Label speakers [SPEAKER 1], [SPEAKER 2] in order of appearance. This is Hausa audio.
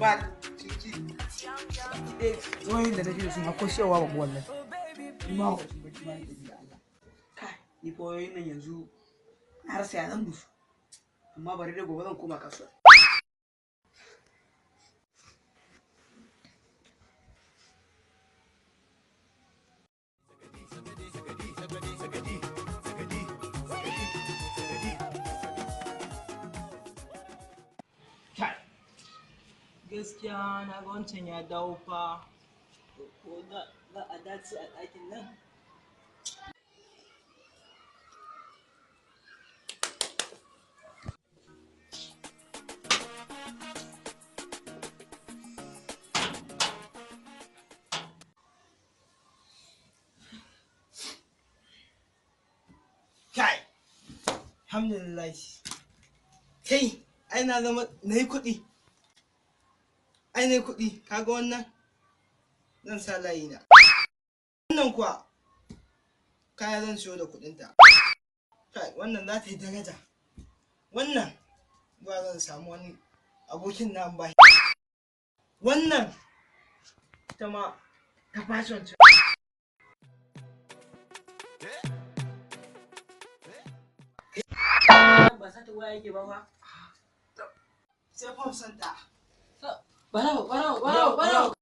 [SPEAKER 1] Ba ciki. Wayoyin da nake da su ma ko siyarwa ban wallahi. Ni ma wakacin bacci ma nake ji da Allah. Kai, ni fa wayoyin nan yanzu na rasa ya zan musu. Amma bari dai gobe zan koma kasuwa.
[SPEAKER 2] Gaskiya na ga wancan ya dawo fa, ko za a dace a ɗakin nan?
[SPEAKER 1] Kai, alhamdulillah. Kai, ai na zama na yi kuɗi. Ai na yi kuɗi, kaga wannan? Zan sa layi na. Wannan kuwa kaya zan siyo da kuɗinta. Kai, wannan za ta yi daraja. Wannan ba zan samu wani abokin na ba. Wannan ita ma ta fashion ce.
[SPEAKER 2] Ba sata waya yake ba fa.
[SPEAKER 1] Sai fam santa.
[SPEAKER 2] Barau, barau, barau, barau.